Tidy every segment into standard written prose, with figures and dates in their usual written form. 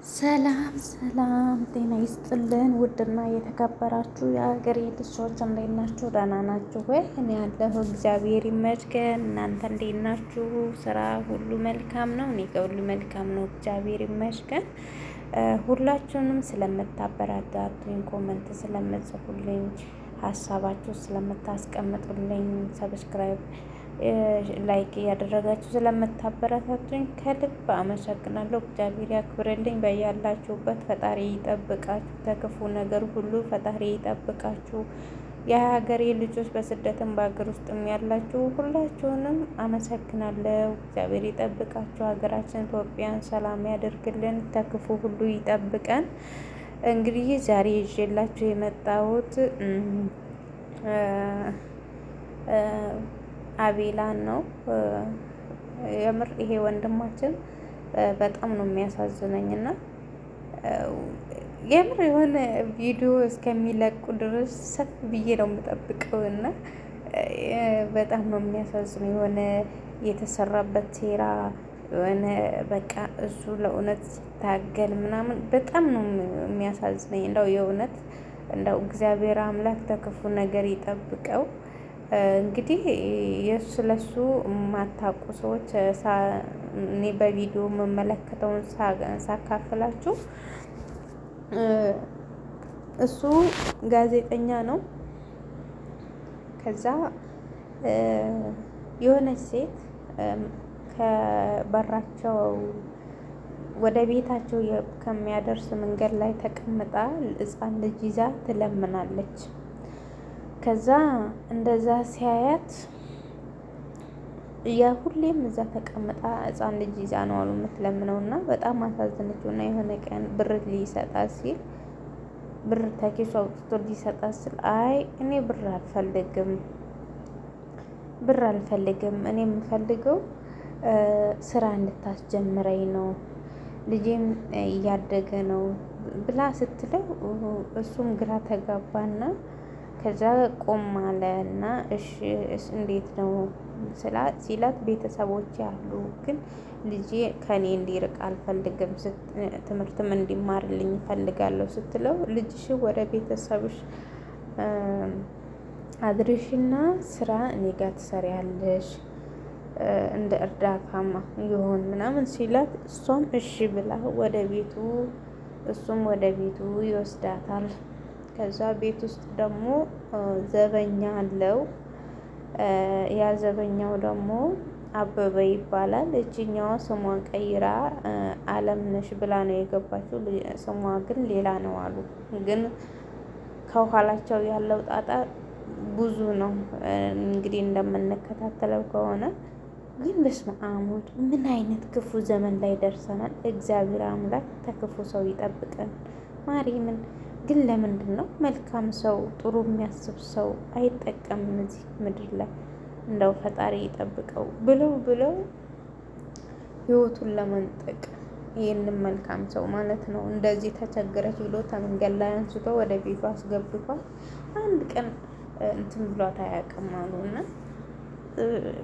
ሰላም ሰላም፣ ጤና ይስጥልን ውድና የተከበራችሁ የሀገሬ ልጆች እንዴት ናችሁ? ደህና ናችሁ ወይ? እኔ ያለሁ እግዚአብሔር ይመስገን። እናንተ እንዴት ናችሁ? ስራ ሁሉ መልካም ነው? እኔ ጋር ሁሉ መልካም ነው፣ እግዚአብሔር ይመስገን። ሁላችሁንም ስለምታበረታቱኝ፣ comment ስለምጽፉልኝ፣ ሀሳባችሁ ስለምታስቀምጡልኝ፣ subscribe like እያደረጋችሁ ስለምታበረታቱኝ ከልብ አመሰግናለሁ። እግዚአብሔር ያክብርልኝ። በያላችሁበት ፈጣሪ ይጠብቃችሁ፣ ከክፉ ነገር ሁሉ ፈጣሪ ይጠብቃችሁ። የሀገሬ ልጆች በስደትም በሀገር ውስጥም ያላችሁ ሁላችሁንም አመሰግናለሁ። እግዚአብሔር ይጠብቃችሁ። ሀገራችን ኢትዮጵያን ሰላም ያደርግልን፣ ከክፉ ሁሉ ይጠብቀን። እንግዲህ ዛሬ ይዤላችሁ የመጣሁት አቤላን ነው። የምር ይሄ ወንድማችን በጣም ነው የሚያሳዝነኝ እና የምር የሆነ ቪዲዮ እስከሚለቁ ድረስ ሰፍ ብዬ ነው የምጠብቀው እና በጣም ነው የሚያሳዝነው። የሆነ የተሰራበት ሴራ የሆነ በቃ እሱ ለእውነት ሲታገል ምናምን በጣም ነው የሚያሳዝነኝ። እንደው የእውነት እንደው እግዚአብሔር አምላክ ተክፉ ነገር ይጠብቀው። እንግዲህ የእሱ ለሱ የማታውቁ ሰዎች እኔ በቪዲዮ የምመለከተውን ሳካፍላችሁ እሱ ጋዜጠኛ ነው። ከዛ የሆነች ሴት ከበራቸው ወደ ቤታቸው ከሚያደርስ መንገድ ላይ ተቀምጣ ሕፃን ልጅ ይዛ ትለምናለች። ከዛ እንደዛ ሲያያት ያ ሁሌም እዛ ተቀምጣ ሕፃን ልጅ ይዛ ነው አሉ የምትለምነው እና በጣም አሳዘነችው። እና የሆነ ቀን ብር ሊሰጣት ሲል ብር ተኪሱ አውጥቶ ሊሰጣት ሲል አይ እኔ ብር አልፈልግም፣ ብር አልፈልግም፣ እኔ የምፈልገው ስራ እንድታስጀምረኝ ነው፣ ልጄም እያደገ ነው ብላ ስትለው እሱም ግራ ተጋባና ከዛ ቆም አለ እና እሺ እንዴት ነው ሲላት ቤተሰቦች ያሉ ግን ልጄ ከኔ እንዲርቅ አልፈልግም፣ ትምህርትም እንዲማርልኝ እፈልጋለሁ ስትለው ልጅሽ ወደ ቤተሰብሽ አድርሽና ስራ እኔ ጋር ትሰሪያለሽ እንደ እርዳታማ ይሆን ምናምን ሲላት እሷም እሺ ብላ ወደ ቤቱ እሱም ወደ ቤቱ ይወስዳታል። ከዛ ቤት ውስጥ ደግሞ ዘበኛ አለው። ያ ዘበኛው ደግሞ አበበ ይባላል። እችኛዋ ስሟን ቀይራ አለምነሽ ብላ ነው የገባችው። ስሟ ግን ሌላ ነው አሉ። ግን ከኋላቸው ያለው ጣጣ ብዙ ነው። እንግዲህ እንደምንከታተለው ከሆነ ግን በስመ አብ ወልድ ምን አይነት ክፉ ዘመን ላይ ደርሰናል። እግዚአብሔር አምላክ ተክፉ ሰው ይጠብቀን። ማርያምን ግን ለምንድን ነው መልካም ሰው ጥሩ የሚያስብ ሰው አይጠቀምም እዚህ ምድር ላይ? እንደው ፈጣሪ ይጠብቀው ብለው ብለው ህይወቱን ለመንጠቅ ይህንን መልካም ሰው ማለት ነው እንደዚህ ተቸገረች ብሎ ተመንገድ ላይ አንስቶ ወደ ቤቱ አስገብቷል። አንድ ቀን እንትን ብሏት አያውቅም አሉ እና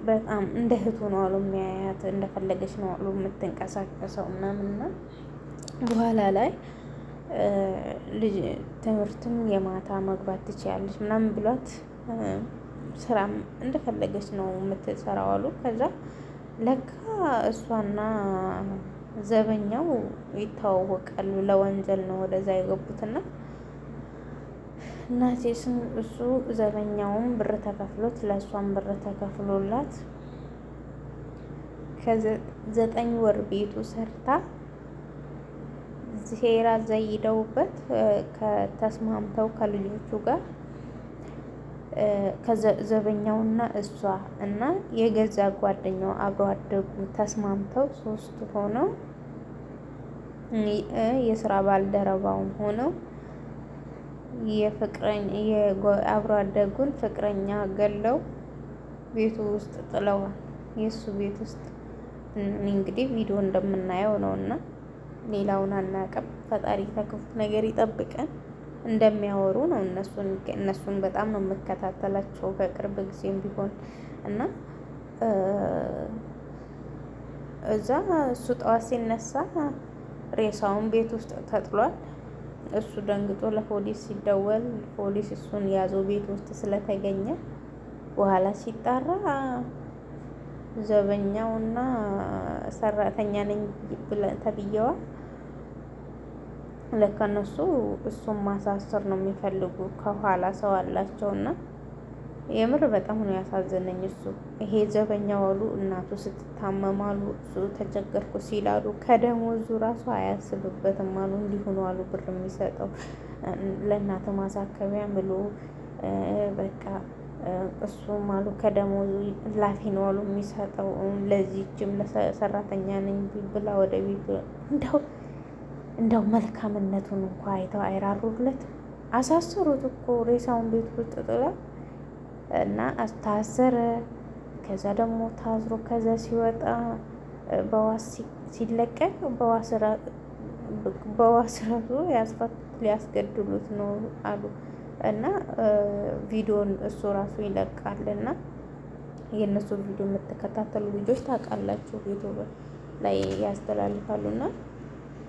በጣም እንደ እህቱ ነው አሉ የሚያያት፣ እንደፈለገች ነው አሉ የምትንቀሳቀሰው ምናምንና በኋላ ላይ ልጅ ትምህርትም የማታ መግባት ትችያለች ምናምን ብሏት ስራም እንደፈለገች ነው የምትሰራው አሉ። ከዛ ለካ እሷና ዘበኛው ይተዋወቃሉ። ለወንጀል ነው ወደዛ የገቡትና እናቴ እሱ ዘበኛውም ብር ተከፍሎት ለእሷም ብር ተከፍሎላት ከ9 ወር ቤቱ ሰርታ ሴራ ዘይደውበት ከተስማምተው ከልጆቹ ጋር ከዘበኛውና እሷ እና የገዛ ጓደኛው አብሮ አደጉ ተስማምተው ሶስት ሆነው የስራ ባልደረባውም ሆነው አብሮ አደጉን ፍቅረኛ ገለው ቤቱ ውስጥ ጥለዋል። የእሱ ቤት ውስጥ እንግዲህ ቪዲዮ እንደምናየው ነው እና ሌላውን አናውቅም። ፈጣሪ ከክፉ ነገር ይጠብቀን። እንደሚያወሩ ነው እነሱን እነሱን በጣም ነው የምከታተላቸው በቅርብ ጊዜም ቢሆን እና እዛ እሱ ጠዋት ሲነሳ ሬሳውን ቤት ውስጥ ተጥሏል። እሱ ደንግጦ ለፖሊስ ሲደወል ፖሊስ እሱን ያዘው ቤት ውስጥ ስለተገኘ። በኋላ ሲጣራ ዘበኛውና ሰራተኛ ነኝ ተብዬዋ ለካ እነሱ እሱን ማሳሰር ነው የሚፈልጉ፣ ከኋላ ሰው አላቸውና የምር በጣም ነው ያሳዘነኝ። እሱ ይሄ ዘበኛው አሉ እናቱ ስትታመማሉ እሱ ተቸገርኩ ሲላሉ ከደሞዙ ራሱ አያስብበትም አሉ። እንዲሁ ነው አሉ ብር የሚሰጠው ለእናቱ ማሳከሚያ ብሎ በቃ እሱም አሉ ከደሞዙ ላፊ ነው አሉ የሚሰጠው። ለዚህችም ለሰራተኛ ነኝ ብላ ወደ ቤት እንደው እንደው መልካምነቱን እንኳ አይተው አይራሩለት። አሳሰሩት እኮ ሬሳውን ቤት ውስጥ ጥላ እና ታሰረ። ከዛ ደግሞ ታስሮ ከዛ ሲወጣ በዋስ ሲለቀቅ በዋስ ራሱ ያስፈቱት ሊያስገድሉት ነው አሉ እና ቪዲዮን እሱ ራሱ ይለቃል እና የእነሱ ቪዲዮ የምትከታተሉ ልጆች ታውቃላችሁ፣ ዩቱብ ላይ ያስተላልፋሉ እና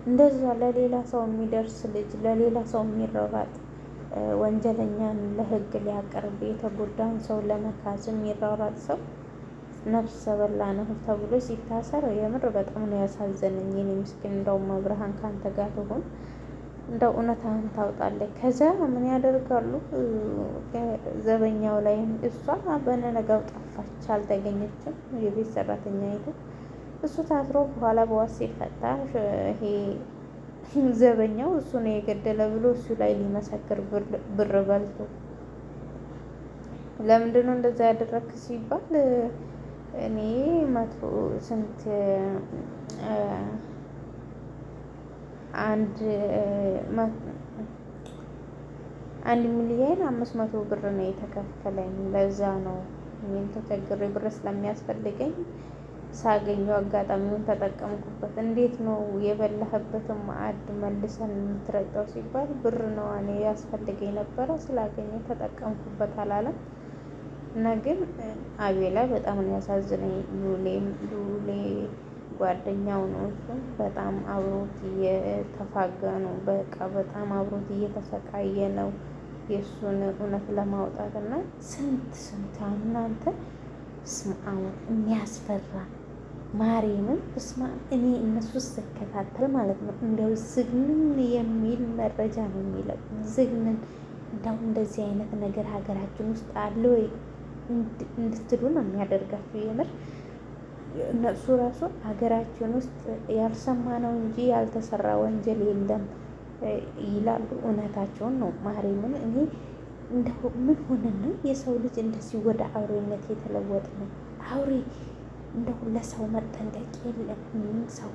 እንደዛ ለሌላ ሰው የሚደርስ ልጅ ለሌላ ሰው የሚረባጥ ወንጀለኛን ለህግ ሊያቀርብ የተጎዳን ሰው ለመካስ የሚሯሯጥ ሰው ነፍሰ በላ ነው ተብሎ ሲታሰር የምር በጣም ነው ያሳዘነኝ። የኔ ምስኪን፣ እንደውም መብርሃን ካንተ ጋር ትሁን፣ እንደው እውነታህን ታውጣለህ። ከዛ ምን ያደርጋሉ? ዘበኛው ላይ እሷ በነነጋው ጠፋች፣ አልተገኘችም። የቤት ሰራተኛ አይቶ እሱ ታስሮ በኋላ በዋስ ሲፈታ ይሄ ዘበኛው እሱ ነው የገደለ ብሎ እሱ ላይ ሊመሰክር ብር በልቶ ለምንድን ነው እንደዛ ያደረግክ ሲባል እኔ መቶ ስንት አንድ 1,500,000 ብር ነው የተከፈለኝ። ለዛ ነው እኔም ተቸግሬ ብር ስለሚያስፈልገኝ ሳገኘው አጋጣሚውን ተጠቀምኩበት። እንዴት ነው የበላህበትን ማዕድ መልሰን የምትረጨው ሲባል ብር ነው እኔ ያስፈልገኝ ነበረ ስላገኘው ተጠቀምኩበት አላለም። እና ግን አቤላ በጣም ነው ያሳዝነኝ። ሉሌም ሉሌ ጓደኛው ነው እሱም በጣም አብሮት እየተፋገ ነው። በቃ በጣም አብሮት እየተሰቃየ ነው የእሱን እውነት ለማውጣት እና ስንት ስንት እናንተ ስምአው የሚያስፈራ ማርያምን በስመ አብ እኔ እነሱ ስከታተል ማለት ነው እንደው ዝግንን የሚል መረጃ ነው የሚለው ዝግንን። እንደው እንደዚህ አይነት ነገር ሀገራችን ውስጥ አለ ወይ እንድትሉ ነው የሚያደርጋችሁ። የምር እነሱ ራሱ ሀገራችን ውስጥ ያልሰማ ነው እንጂ ያልተሰራ ወንጀል የለም ይላሉ። እውነታቸውን ነው። ማርያምን እኔ እንደው ምን ሆነን ነው የሰው ልጅ እንደዚህ ወደ አውሬነት የተለወጠ ነው? አውሬ እንደው ለሰው መጠንቀቅ የለም። ሰው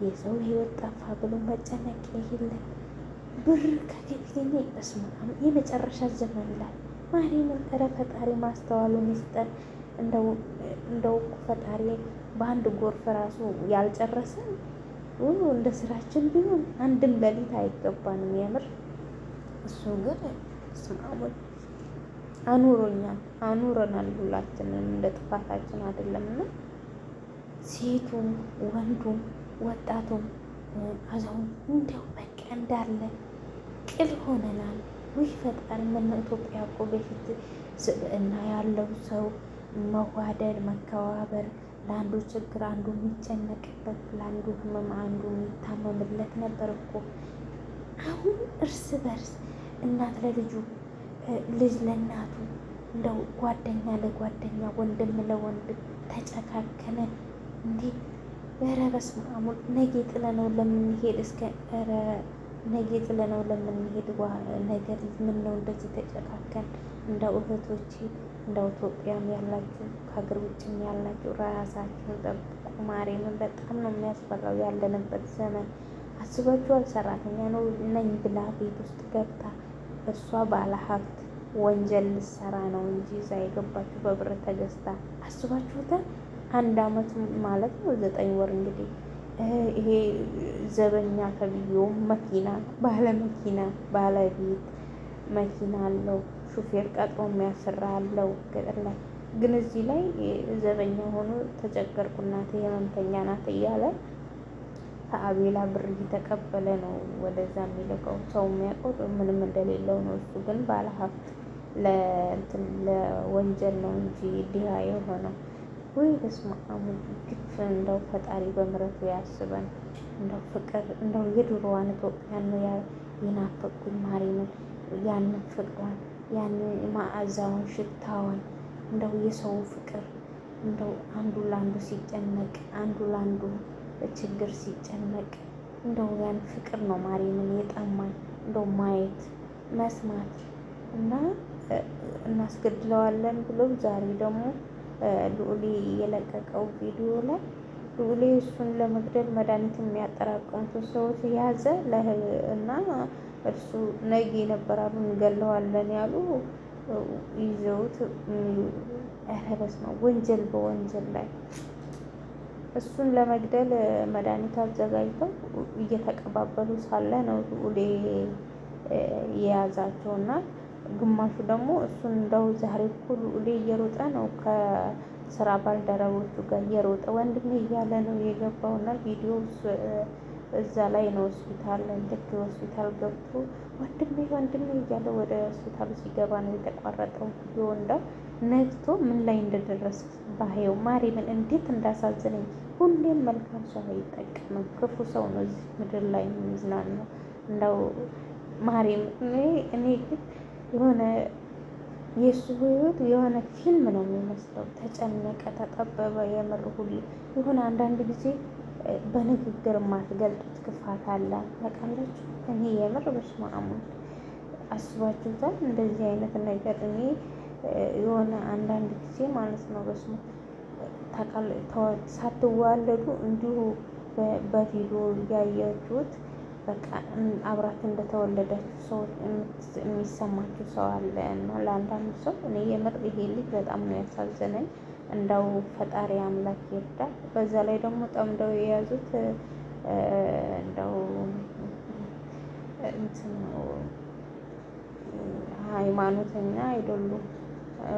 የሰው ህይወት ጠፋ ብሎ መጨነቅ የለም። ብር ከገኘ በስመ አብ የመጨረሻ ዘመን ላይ ማርያምን፣ ኧረ ፈጣሪ ማስተዋሉን ይስጠን። እንደው እኮ ፈጣሪ በአንድ ጎርፍ ራሱ ያልጨረሰን እንደ ስራችን ቢሆን አንድም ሌሊት አይገባንም። የምር እሱ ግን በስመ አብ አኑሮኛል አኑረናል ሁላችንም እንደ ጥፋታችን አይደለምና ሴቱም ወንዱም ወጣቱም አዛውንቱም እንደው በቃ እንዳለ ቅል ሆነናል። ውይ ፈጣሪ፣ ምነው ኢትዮጵያ እኮ በፊት ስብዕና ያለው ሰው መዋደድ፣ መከባበር፣ ለአንዱ ችግር አንዱ የሚጨነቅበት፣ ለአንዱ ህመም አንዱ የሚታመምለት ነበር እኮ። አሁን እርስ በርስ እናት ለልጁ ልጅ ለእናቱ እንደው ጓደኛ ለጓደኛ ወንድም ለወንድም ተጨካከነ። እንዴ ኧረ በስመ አብ ነገ ጥለነው ለምንሄድ እስከ ኧረ ነገ ጥለነው ለምንሄድ ነገር ምን ነው እንደዚህ ተጨካከን? እንደው እህቶቼ እንደው ኢትዮጵያም ያላችሁ ከሀገር ውጭም ያላችሁ ራሳችሁን ጠብቁ። ማርያምን በጣም ነው የሚያስፈራው ያለንበት ዘመን። አስባችኋል? ሰራተኛ ነው ነኝ ብላ ቤት ውስጥ ገብታ እሷ ባለሀብት ወንጀል ልትሰራ ነው እንጂ እዛ የገባችሁ በብር ተገዝታ አስባችሁታል? አንድ አመት ማለት ነው 9 ወር እንግዲህ ይሄ ዘበኛ ተብዬው መኪና ባለ መኪና ባለ ቤት መኪና አለው፣ ሹፌር ቀጥሮ የሚያሰራ አለው ገጠር ላይ ግን እዚህ ላይ ዘበኛ ሆኖ ተቸገርኩ እናቴ ህመምተኛ ናት እያለ ከአቤላ ብር እየተቀበለ ነው ወደዛ የሚልከው። ሰው የሚያውቀው ምንም እንደሌለው ነው። እሱ ግን ባለሀብት ለእንትን ለወንጀል ነው እንጂ ድሃ የሆነው። ወይ በስመ አብ ግፍ! እንደው ፈጣሪ በምሕረቱ ያስበን። እንደው ፍቅር እንደው የድሮዋን ኢትዮጵያን ነው የናፈቅኩኝ። ማርያምን ያንን ፍቅሯን ያንን መዓዛውን ሽታዋን እንደው የሰው ፍቅር እንደው አንዱ ለአንዱ ሲጨነቅ አንዱ ለአንዱ ችግር ሲጨነቅ እንደው ያን ፍቅር ነው ማርያምን የጠማኝ እንደው ማየት መስማት እና እናስገድለዋለን ብሎ ዛሬ ደግሞ ልዑሌ የለቀቀው ቪዲዮ ላይ ልዑሌ እሱን ለመግደል መድኃኒት የሚያጠራቅሙትን ሰዎች ያዘ እና እርሱ ነገ ይነበራሉ እንገለዋለን ያሉ ይዘውት ኧረ በስመ አብ ወንጀል በወንጀል ላይ እሱን ለመግደል መድኃኒት አዘጋጅተው እየተቀባበሉ ሳለ ነው ልዑሌ የያዛቸው እና ግማሹ ደግሞ እሱን እንደው ዛሬ እኮ ልዑሌ እየሮጠ ነው ከስራ ባልደረቦቹ ጋር እየሮጠ ወንድሜ እያለ ነው የገባውና ቪዲዮ እዛ ላይ ነው ሆስፒታል ልክ ሆስፒታል ገብቶ ወንድሜ ወንድሜ እያለ ወደ ሆስፒታሉ ሲገባ ነው የተቋረጠው ቪዲዮ። እንደው ነግቶ ምን ላይ እንደደረሰ ባየው ማርያምን እንዴት እንዳሳዘነኝ። ሁሌም መልካም ሰው አይጠቀምም፣ ክፉ ሰው ነው እዚህ ምድር ላይ የሚዝናናው። እንደው ማርያም እኔ ግን የሆነ የእሱ ህይወት የሆነ ፊልም ነው የሚመስለው። ተጨነቀ፣ ተጠበበ። የምር ሁሉ የሆነ አንዳንድ ጊዜ በንግግር የማትገልጡት ክፋት አለ ታውቃላችሁ። እኔ የምር በስመ አብ አስባችሁታል? እንደዚህ አይነት ነገር እኔ የሆነ አንዳንድ ጊዜ ማለት ነው በስመ ሳትዋለዱ እንዲሁ በቪዲዮ ያያችሁት በቃ አብራችሁ እንደተወለዳችሁ ሰው የሚሰማችሁ ሰው አለ እና ለአንዳንድ ሰው እኔ የምር ይሄ ልጅ በጣም ነው ያሳዘነኝ። እንዳው ፈጣሪ አምላክ ይርዳ። በዛ ላይ ደግሞ ጠምደው የያዙት እንደው እንትን ሃይማኖተኛ አይደሉም።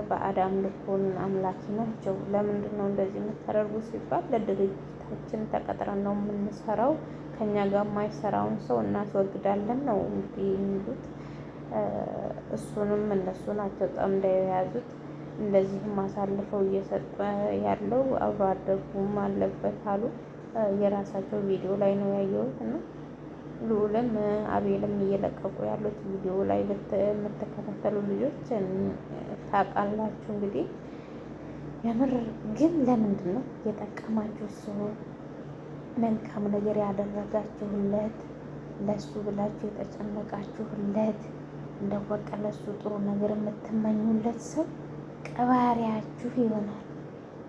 ባዕድ አምልኮን አምላኪ ናቸው። ለምንድን ነው እንደዚህ የምታደርጉ ሲባል ለድርጅታችን ተቀጥረን ነው የምንሰራው፣ ከኛ ጋር የማይሰራውን ሰው እናስወግዳለን ነው እንግዲህ የሚሉት። እሱንም እነሱ ናቸው ጠምደው የያዙት። እንደዚህም አሳልፈው እየሰጠ ያለው አብሮ አደጉም አለበት አሉ። የራሳቸው ቪዲዮ ላይ ነው ያየሁት እና ልዑልም አቤልም እየለቀቁ ያሉት ቪዲዮ ላይ የምትከታተሉ ልጆች ታውቃላችሁ። እንግዲህ የምር ግን ለምንድን ነው የጠቀማችሁ ሰው መልካም ነገር ያደረጋችሁለት ለሱ ብላችሁ የተጨነቃችሁለት እንደው በቃ ለሱ ጥሩ ነገር የምትመኙለት ሰው ቀባሪያችሁ ይሆናል።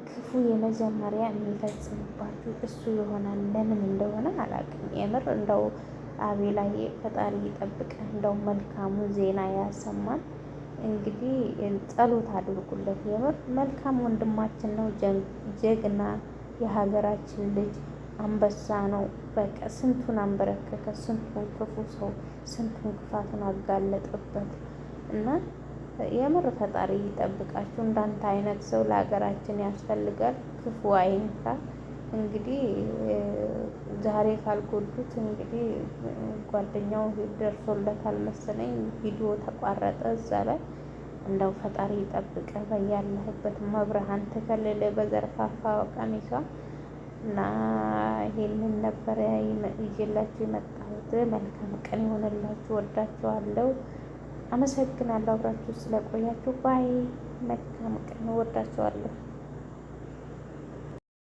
ክፉ የመጀመሪያ የሚፈጽምባችሁ እሱ ይሆናል። ለምን እንደሆነ አላውቅም። የምር እንደው አቤላዬ ፈጣሪ ይጠብቅህ፣ እንደው መልካሙ ዜና ያሰማን። እንግዲህ ጸሎት አድርጉለት። የምር መልካም ወንድማችን ነው፣ ጀግና የሀገራችን ልጅ አንበሳ ነው። በቃ ስንቱን አንበረከከ፣ ስንቱን ክፉ ሰው፣ ስንቱን ክፋቱን አጋለጠበት እና የምር ፈጣሪ ይጠብቃችሁ። እንዳንተ አይነት ሰው ለሀገራችን ያስፈልጋል። ክፉ አይንካ። እንግዲህ ዛሬ ካልጎዱት እንግዲህ ጓደኛው ደርሶለታል መሰለኝ። ቪዲዮ ተቋረጠ እዛ ላይ። እንደው ፈጣሪ ይጠብቀ በያለህበት መብርሃን ትከልል በዘርፋፋ ቀሚሷ እና ይሄንን ነበረ ይዤላችሁ የመጣሁት። መልካም ቀን ይሆንላችሁ። ወዳችኋለሁ። አመሰግናለሁ አብራችሁ ስለቆያችሁ። bye። መልካም ቀን። ወዳችኋለሁ።